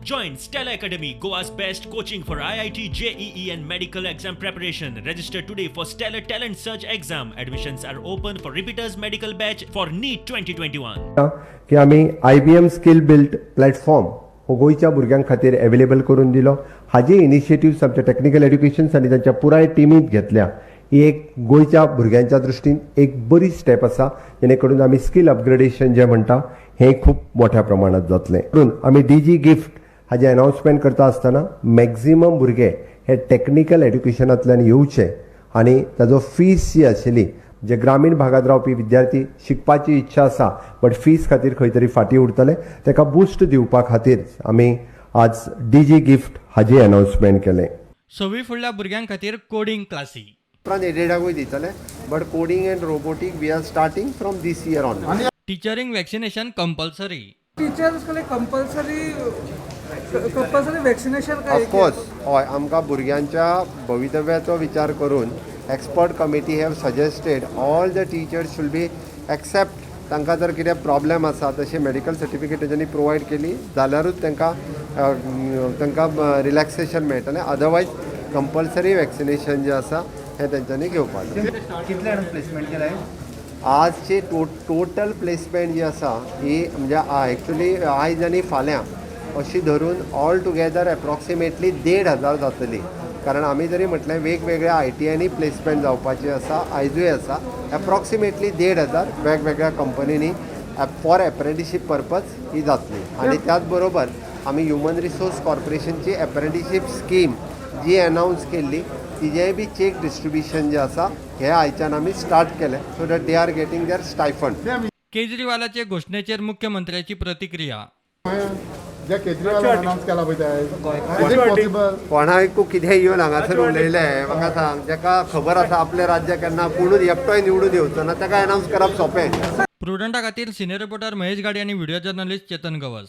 Join Stellar Academy, Goa's best coaching for IIT, JEE, and medical exam preparation. Register today for Stellar Talent Search exam. Admissions are open for repeaters medical batch for NEET 2021. की आमी IBM skill build platform हो गोंयच्या भुरग्यां खातीर available करून दिलो. हाजी initiatives आमच्या टॅक्निकल एड्युकेशन्स आनी तांच्या पुराय टिमींत घेतल्या. ही एक गोंयच्या भुरग्यांच्या दृश्टीन एक बरी स्टेप आसा, जेणे करून आमी स्कील अपग्रेडेशन जें म्हणटा हें खूब मोठ्या प्रमाणात जातलें. म्हणून आमी डीजी गिफ्ट हाजें अनावन्समेंट करता आसतना मॅक्झिमम भुरगे हे टॅक्निकल एड्युकेशनांतल्यान येवचे आनी ताजो फीस जी आशिल्ली, जे ग्रामीण भागात रावपी विद्यार्थी शिकपाची इच्छा आसा बट फीस खातीर खंय तरी फाटीं उरतले, ताका बुस्ट दिवपा खातीर आमी आज डीजी गिफ्ट हाजी अनावन्समेंट केलें. सवी फुडल्या भुरग्यां खातीर कोडींग क्लासी. उपरांत एडेडाकूय दितले, but coding and robotic we are starting from this year on. टिचरींक vaccination compulsory. Teachers कडे कंपल्सरी कंपल्सरी वॅक्सिनेशन काय? ऑफकोर्स, हय. आमकां भुरग्यांच्या भवितव्याचो विचार करून expert committee have suggested all the teachers should be, except तांकां जर कितें प्रॉब्लेम आसा, तशें मेडिकल सर्टिफिकेट तेंच्यांनी प्रोवायड केली जाल्यारूच तांकां रिलॅक्सेशन मेळटलें. अदरवायज कंपल्सरी वॅक्सिनेशन जें आसा हें तेंच्यांनी घेवपाक जाय. कितले जाणांक प्लेसमेंट केलाय? आजची टोटल प्लेसमेंट जी आसा ही म्हणजे एक्चुली आयज आनी फाल्यां अशी धरून ऑल टुगेदर एप्रॉक्सिमेटली 1500 जातली, कारण आमी जरी म्हटलें वेगवेगळ्या आयटीआयनी प्लेसमेंट जावपाची आसा, आयजूय आसा. एप्रॉक्सिमेटली 1500 वेगवेगळ्या कंपनींनी फॉर एप्रेंटिशीप पर्पज ही जातली. आनी त्याच बरोबर आमी ह्युमन रिसोर्स कॉर्पोरेशनची एप्रेंटिशीप स्कीम जी अनावन्स केल्ली, तिजेंय बी चेक डिस्ट्रिब्युशन जें आसा हें आयच्यान आमी स्टार्ट केलें, so that they are getting their stipend. केजरीवालाचे घोशणेचेर मुख्यमंत्र्याची प्रतिक्रिया. जे केजरीवाल अनाउन्स केला पळय ते, is it possible? कोणाकू कितें येवन हांगासर उलयलें, म्हाका सांग, जाका खबर आसा आपलें राज्य केन्ना कोणूच एकटोय निवडून येवचो ना, ताका अनावन्स करप सोंपें. प्रुडंटा खातीर सिनियर रिपोर्टर महेश गाडी आणि व्हिडिओ जर्नलिस्ट चेतन गवस.